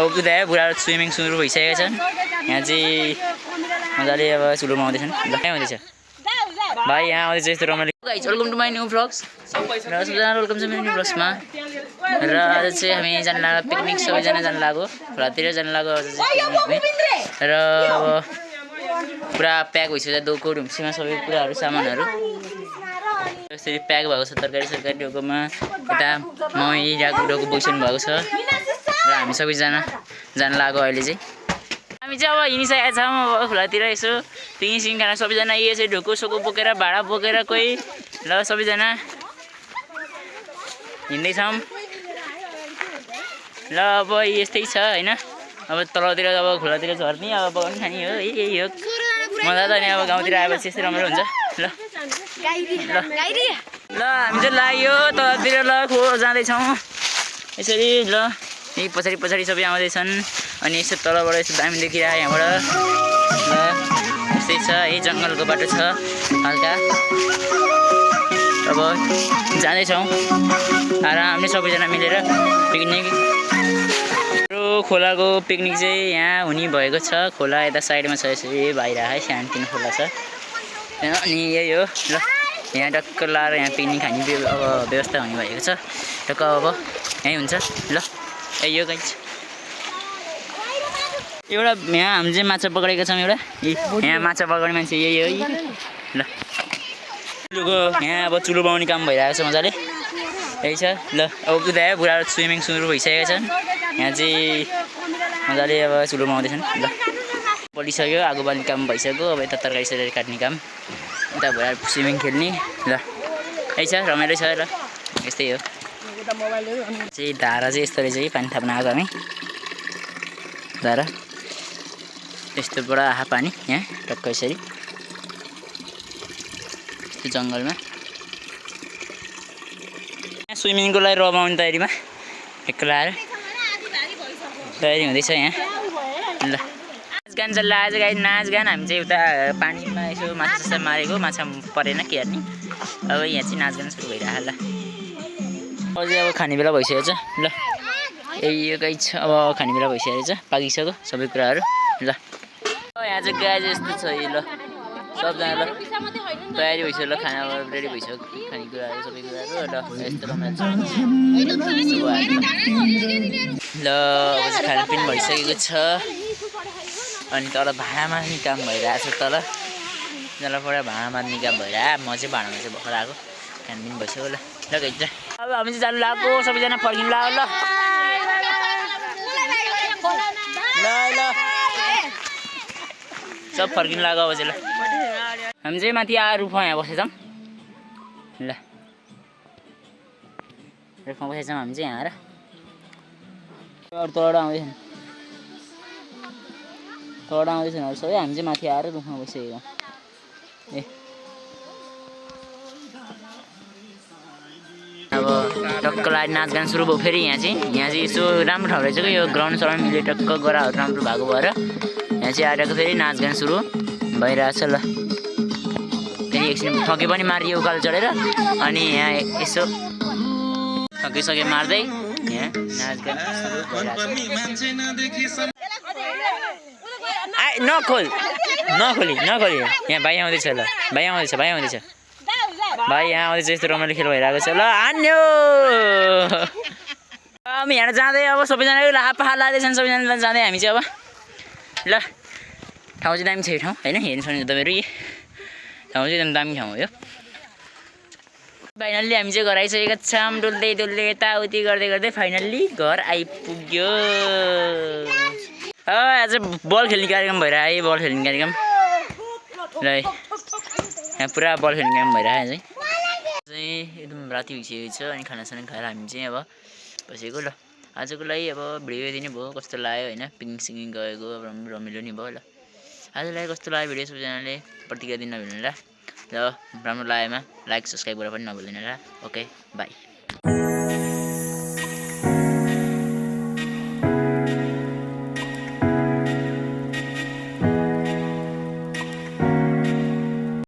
अब उता बुढा स्विमिङ सुरु भइसकेको छ। यहाँ चाहिँ मजाले अब सुरुमा आउँदैछन्। ल कहाँ आउँदैछ भाइ? यहाँ आउँदैछ यस्तो रमाइलो। Guys welcome to my new vlogs र सबैजना वेलकम छ मेरो न्यू भ्लग्समा। र आज चाहिँ हामी जानु लाग्यो पिकनिक, सबैजना जानु लाग्यो खोलातिर जानु लाग्यो आज चाहिँ। र अब पुरा प्याक भइसक्यो डोको ढुम्सीमा सबै कुराहरू सामानहरू यसरी प्याक भएको छ। तरकारी सरकारी डोकोमा यता मम्मी डोको बोक्सनु भएको छ र हामी सबैजना जानु लाग्यो अहिले चाहिँ। हामी चाहिँ अब हिँडिसकेका छौँ अब खोलातिर यसो पिकनिक सिकनिक खाना सबैजना यसरी ढोको सोको बोकेर भाडा बोकेर कोही ल सबैजना हिँड्दैछौँ। ल अब यस्तै छ होइन। अब तलतिर अब खोलातिर झर्ने अब पकाउने खाने हो यही हो मजा त। नि अब गाउँतिर आएपछि यस्तै रमाइलो हुन्छ। ल ल हामी चाहिँ लाग्यो तलतिर ल जाँदैछौँ यसरी। ल यही पछाडि पछाडि सबै आउँदैछन् अनि यसो तलबाट यसो दामी देखिरहेको यहाँबाट। ल यस्तै छ यही जङ्गलको बाटो छ हल्का। अब जाँदैछौँ आरामले सबैजना मिलेर पिकनिक। खोलाको पिकनिक चाहिँ यहाँ हुने भएको छ। खोला यता साइडमा छ यसरी बाहिर है सानोतिनो खोला छ अनि यही हो। ल यहाँ टक्क लाएर यहाँ पिकनिक खाने अब व्यवस्था हुने भएको छ टक्क। अब यहीँ हुन्छ। ल यही हो गाइस। एउटा यहाँ हामी चाहिँ माछा पक्रेको छौँ। एउटा यहाँ माछा पक्राउने मान्छे यही हो। ल यहाँ अब चुलो बनाउने काम भइरहेको छ मजाले यही छ। ल अब उता बुढा स्विमिङ सुरु भइसकेको छ। यहाँ चाहिँ मजाले अब चुलोमा आउँदैछन्। ल बलिसक्यो आगो बाल्ने काम भइसक्यो। अब यता तरकारी सरकारी काट्ने काम यता भएर स्विमिङ खेल्ने। ल यही छ रमाइलो छ। ल यस्तै हो चाहिँ। धारा चाहिँ यस्तो रहेछ कि पानी थाप्न आएको हामी धारा यस्तोबाट आहा पानी यहाँ टक्क यसरी त्यो जङ्गलमा। यहाँ स्विमिङको लागि रमाउने तयारीमा एक्लो आएर तयारी हुँदैछ यहाँ। ल नाचगान चल्ला आज गाई नाचगान। हामी चाहिँ उता पानीमा यसो माछा साछा मारेको माछा परेन के हेर्ने। अब यहाँ चाहिँ नाचगान सुरु भइरहेको। ल अझै अब खाने बेला भइसकेको छ। ल यही हो गाई छ अब खाने बेला भइसकेको छ पाकिसक्यो सबै कुराहरू। ल यहाँ चाहिँ गाई जस्तो छ। ल सबजना ल तयारी भइसक्यो। ल खाना रेडी भइसक्यो खानेकुराहरू सबै कुराहरू। ल यस्तो रमाइलो छ। ल अब खानपिन भइसकेको छ अनि तल भाँडा मार्ने काम भइरहेको छ। तल जलबाट भाँडा मार्ने काम भइरहेको। म चाहिँ भाँडामा चाहिँ भर्खर आएको खानपिन भइसक्यो। ल ल गइन्छ अब हामी चाहिँ जानु लाग्यो सबैजना फर्किनु लाग्यो। ल ल ल सब फर्किनु लाग्यो अब चाहिँ। ल हामी चाहिँ माथि आएर रुखमा यहाँ बसेछौँ। ल रुखमा बसेछौँ हामी चाहिँ यहाँ आएर। अरू तलबाट आउँदैछन् तलबाट आउँदैछन् अरू सबै। हामी चाहिँ माथि आएर रुखमा बसिसकेको ए। अब टक्क लागि नाचगान सुरु भयो फेरि। यहाँ चाहिँ यसो राम्रो ठाउँ रहेछ कि यो ग्राउन्ड सराउन्ड मिले टक्क गराहरू राम्रो भएको भएर यहाँ चाहिँ आएर फेरि नाचगान सुरु भइरहेछ। ल फेरि एकछिन थके पनि मारियो उकालो चढेर अनि यहाँ यसो थकिसके मार्दै यहाँ नाचगान सुरु भइरहेछ। नखोली यहाँ भाइ आउँदैछ। ल भाइ आउँदैछ भाइ यहाँ आउँदैछ यस्तो रमाइलो खेल भइरहेको छ। ल हान्यो हामी यहाँ जाँदै अब सबैजना हापा लाग्दैछन् सबैजना जाँदै हामी चाहिँ अब। ल ठाउँ चाहिँ दामी छ यो ठाउँ होइन हेर्नु सक्नुहुन्छ तपाईँहरू। ठाउँ चाहिँ एकदम दामी ठाउँ हो यो। फाइनल्ली हामी चाहिँ घर आइसकेका छौँ। डुल्दै यताउति गर्दै फाइनल्ली घर आइपुग्यो। आज बल खेल्ने कार्यक्रम भइरहेको है बल खेल्ने कार्यक्रम। ल यहाँ पुरा बल खेल्ने कार्यक्रम भइरहेको चाहिँ एकदम राति भइसकेको छ अनि खानासाना खाएर हामी चाहिँ अब बसेको। ल आजको लागि अब भिडियो यति नै भयो। कस्तो लाग्यो होइन पिकनिक सिकनिक गएको अब रमाइलो नि भयो। ल आजलाई कस्तो लाग्यो भिडियो सबैजनाले प्रतिक्रिया दिन नभुल्नु ल। राम्रो लागेमा लाइक सब्सक्राइब गरेर पनि नभुल्नु ल। Okay by.